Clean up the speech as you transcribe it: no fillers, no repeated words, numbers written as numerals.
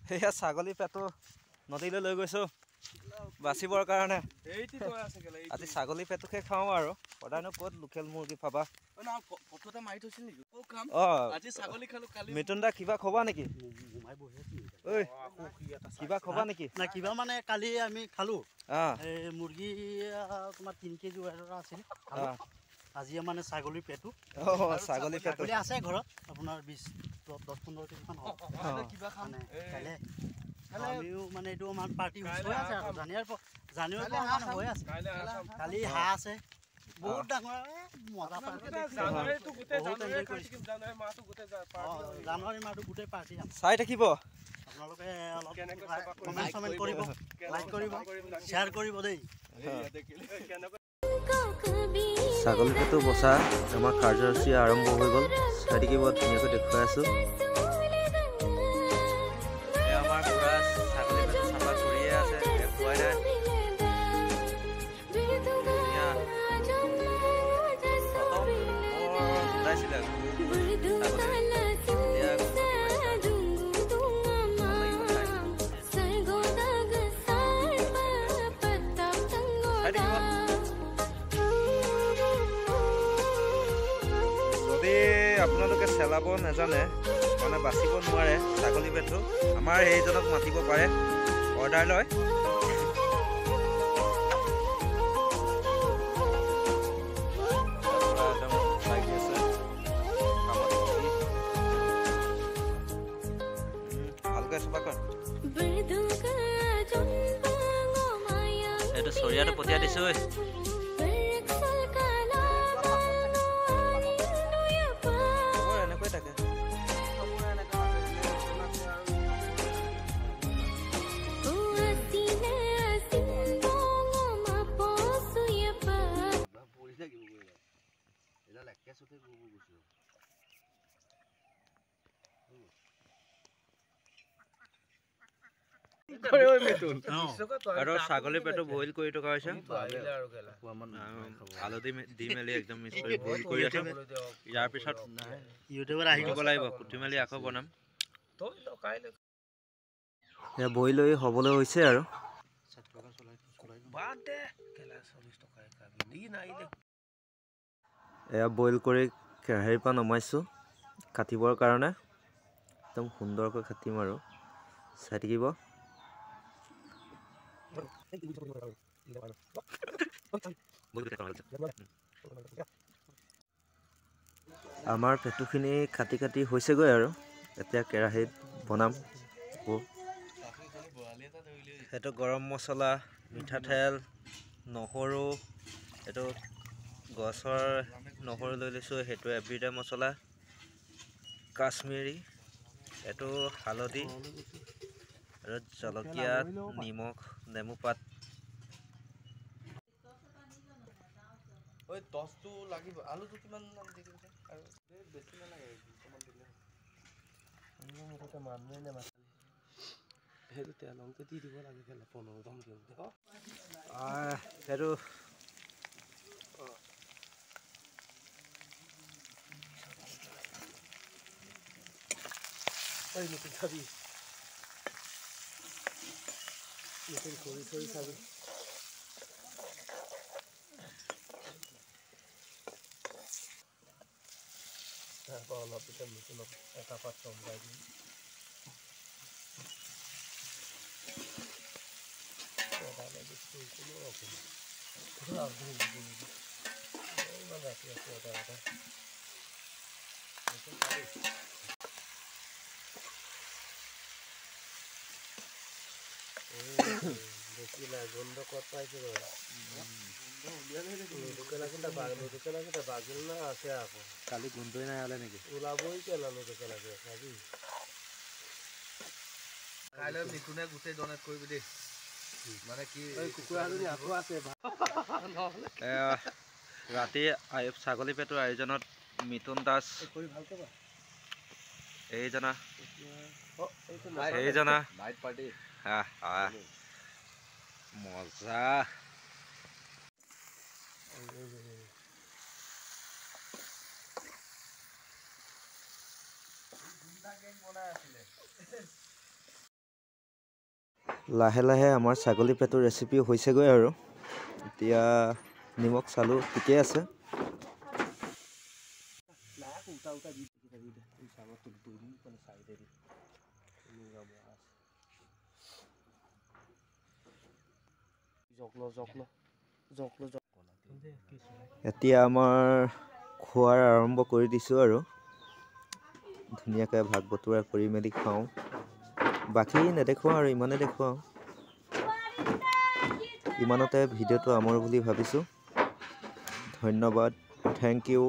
সেয়া ছাগলী পেটু নদীলৈ লৈ গৈছোঁ বাচিবৰ কাৰণে। আজি ছাগলী পেটুকে খাওঁ আৰু, সদায়নো ক'ত লোকেল মুৰ্গী পাবা। মিথুন দা কিবা খবা নেকি? ঐ কিবা খবা নেকি? না কিবা মানে কালি আমি খালো মুৰ্গী, তোমাৰ 3 কেজি ৱেটৰ আছিল। আজি মানে ছাগলীৰ পেটু, ছাগলী পেটু আছে ঘৰত আপোনাৰ 20 10-15 কেজি মান হ'ব। কাইলৈ আমিও মানে এইটো আমাৰ পাৰ্টি হৈ আছে আৰু জানুৱাৰীৰ পৰা মানে হৈ আছে। কালি হাঁহ আছে, বহুত ডাঙৰ মজা পাৰ্টি। জানুৱাৰী মাহটো গোটেই পাৰ্টি চাই থাকিব আপোনালোকে, অলপ কমেণ্ট চমেণ্ট কৰিব, লাইক কৰিব, শ্বেয়াৰ কৰিব দেই। ছাগলী পেটু বচা আমাৰ কাৰ্যসূচী আৰম্ভ হৈ গ'ল, চাই থাকিব, ধুনীয়াকৈ দেখুৱাই আছোঁ। আমাৰ পুৰা ছাগলী পেটু চাফা কৰিয়ে আছে, খোৱাই নাই। ধুনীয়া প্ৰথম বৰ ওলাইছিলে ছাগলী। যদি আপোনালোকে চেলাব নাজানে, মানে বাচিব নোৱাৰে ছাগলী পেটু, আমাৰ সেইজনক মাতিব পাৰে, অৰ্ডাৰ লয়। একদম লাগি আছে কামত, ভালকৈ চফা কৰ। এইটো চৰিয়াটো পঠিয়াই দিছোঁ। এনেকৈ থাকে। আৰু ছাগলী পেটু বইল কৰি থকা হৈছে, হালধি দি মেলি একদম মিক্স কৰি বইল কৰি আছে। ইয়াৰ পিছত কুটিব লাগিব, কুটি মেলি আকৌ বনাম। এয়া বইল হৈ হ'বলৈ হৈছে আৰু। এয়া বইল কৰি কেৰাহীৰ পৰা নমাইছোঁ কাটিবৰ কাৰণে, একদম সুন্দৰকৈ কাটিম আৰু, চাই থাকিব। আমাৰ পেটুখিনি কাটি কাটি হৈছেগৈ আৰু, এতিয়া কেৰাহীত বনাম। সেইটো গৰম মছলা, মিঠাতেল, নহৰু, এইটো গছৰ নহৰু লৈ লৈছোঁ, সেইটো এভৰিডে মছলা, কাশ্মীৰী, এইটো হালধি আৰু জলকীয়া, নিমখ, নেমু পাত। সেইটো তাৰপৰা অলপ পিছত মিথুনক এটা পাত চমজাই দিম। ইমান ৰাতি আছে এটা এটা। দেখিলা গোন্ধ ক'ত পাইছে বাৰু? বাগিল না আছে আকৌ। কালি গোন্ধই নাই ওলাই নেকি? ওলাবই কেলা লুডুকে লাগে চাবি। কাইলৈ মিথুনে গোটেই ডনেট কৰিবি দেই। মানে কি কুকুৰাজনী আকৌ আছে। ৰাতি ছাগলী পেটুৰ আয়োজনত মিথুন দাস, এইজনা এইজনা নাইট পাৰ্টি। মজা। বনাই আছিলে। লাহে লাহে আমাৰ ছাগলী পেটুৰ ৰেচিপি হৈছেগৈ আৰু। এতিয়া নিমখ চালোঁ, ঠিকেই আছে। এতিয়া আমাৰ খোৱাৰ আৰম্ভ কৰি দিছোঁ আৰু। ধুনীয়াকৈ ভাগ বতৰা কৰি মেলি খাওঁ। বাকী নেদেখুৱাওঁ আৰু, ইমানে দেখুৱাওঁ। ইমানতে ভিডিঅ'টো সামৰোঁ বুলি ভাবিছোঁ। ধন্যবাদ, thank U.